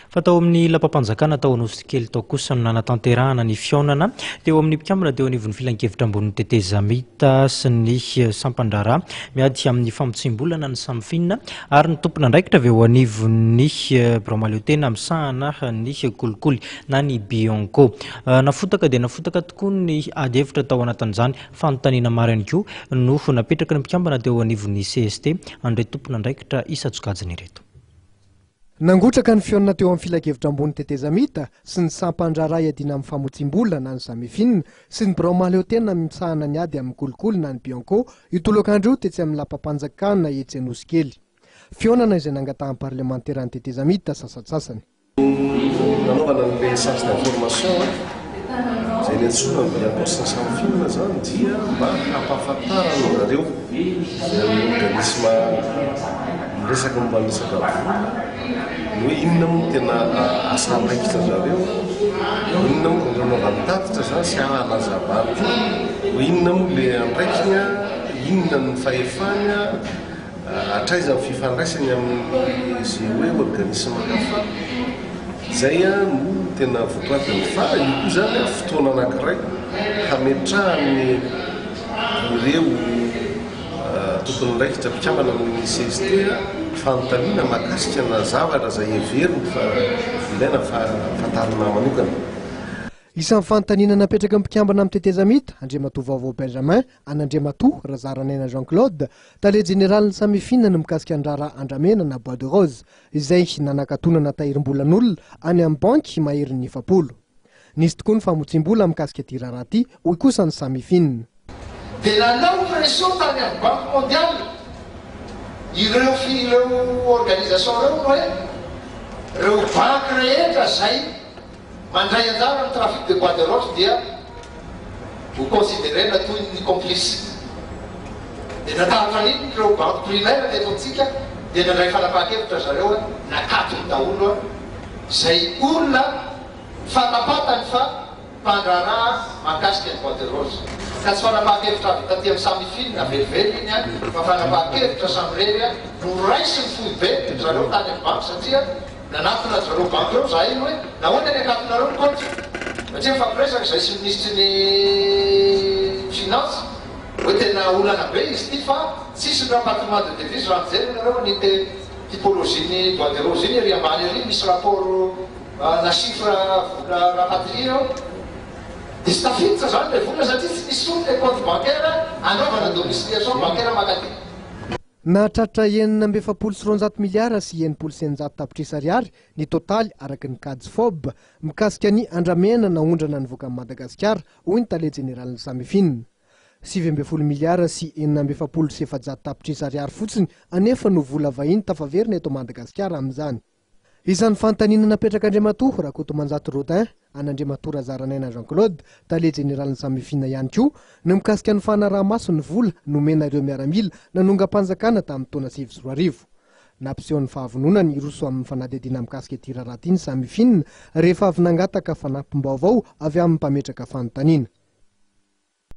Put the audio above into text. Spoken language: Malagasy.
Fa tao amin'ny lapam-panjakana tao Anosikely tao kosa no nanatanterahana ny fihaonana teo amin'ny mpikambana teo anivon'ny filankevitra ambonin'ny tetezamita sy ny sampan-draharaha miady amin'ny famotsiam-bola na ny Samifin ary ny tompon'andraikitra avy eo anivon'ny birao mahaleotena misahana ny kolikoly na ny Bianco. Nafotaka dia nafotaka tokoa ny ady hevitra tao anatin'izany. Fanontaniana maro ihany koa no napetraky ny mpikambana teo anivon'ny cst an'ireto tompon'andraikitra isan-tsokajiny ireto. Nangotraka ny fihaonana teo amin'ny Filankevitra ambony tetezamita sy ny sampan-draharaha iadiana amin'ny famotsiam-bola na ny Samifin sy ny birao mahaleotena misahana ny ady amin'ny kolikoly na ny Bianco io tolakandro io tetsy amin'ny lapam-panjakana etsy Anosikely. Fihaonana izay nangatahan'ny parlemanteran'ny tetezamita sasantsasany. Nanaovana an'ilay centre d'information izay niantsoana ny Bianco sy ny Samifin izany dia mba hampahafantarana anareo izay amin'ny organisme miresaka momba ny resaka vola ny hoe inona moa no tena asa andraikitra zareo, inona moa no anaovany tatitra izany sy hanazavany koa hoe inona moa ilay andraikiny, inona ny fahefany. Hatraiza ny fifandraisany amin'ny izay hoe organisme hafa, izay no tena votoatiny. Fa io koa izany fotoana anankiray hametrahany ireo tompon'andraikitra mpikambana amin'ny cst fanontaniana mahakasika na zavatra izay heveriny fa ilaina fantarina manokana. Isan'ny fanontaniana napetraky ny mpikambana amin'ny tetezamita, Andriamatoa Vaovao Benjamin, an'Andriamatoa Razaranaina Jean Claude, Tale jeneralin'ny Samifin ny mikasika ny raharaha andramena na bois de rose, izay nanakatonana tahirim-bolan'olona any amin'ny banky maherin'ny 40. Nisy tokoa ny famotsiam-bola mikasika ity raharaha ity, hoy kosa ny Samifin. Dia nanao pression tany amin'ny Banque mondiale ireo ireo organisation ireo hoe ireo banky rehetra izay Mandray anjara amin'ny trafic de bois de rose dia ho considerena toy ny complice. Dia natahotra an'iny ireo banky primaire teto amintsika dia nandray fanapahan-kevitra zareo a, nakatony daholo a, izay olona fantapantany fa mpandraharaha mahakasika ny bois de rose. Ka tsy fanapahan-kevitra avy taty amin'ny Samifin velively iny a, fa fanapahan-kevitra samirery a, noraisin'ny foibe zareo tany amin'ny banky satria Nanatona an-dry zareo banky ireo izahay hoe nahoana ny akatonareo ny kaonty? Satria nifampiresaka izahay sy ny minisitry ny finance hoe tena olana be izy ity fa tsisy ny rapatriement de devise raha mijery ianareo ny typologie ny bois de rose iny ery ambany ery misy rapport na chiffre vola rapatrier ao dia tsy tafiditra izany ilay vola satria tsy misy intsony ilay compte bancaire anaovana domiciliation bancaire mankaty. Nahatratra 246 miliara sy 660 tapitrisa ariary ny totaly araka ny kajy FOB mikasika ny andramena naondrana nivoaka an'i Madagasikara, hoy ny tale jeneralin'ny Samifin. 19 miliara sy 446 tapitrisa ariary fotsiny anefa no vola vahiny tafaverina eto Madagasikara amin'izany. Isan'ny fanontaniana napetrak'Andriamatoa Rakotomanjato Rodin an'Andriamatoa Razaranaina Jean Claude, tale jeneralin'ny Samifin ihany koa, ny mikasika ny fanaraha-maso ny vola nomena ireo miaramila nanongam-panjakana tamin'ny taona 2009. Nampiseho ny fahavononany hiroso amin'ny fanadihadiana mikasika ity raharaha ity ny Samifin rehefa avy nangataka fanampim-baovao avy amin'ny mpametraka fanontaniana.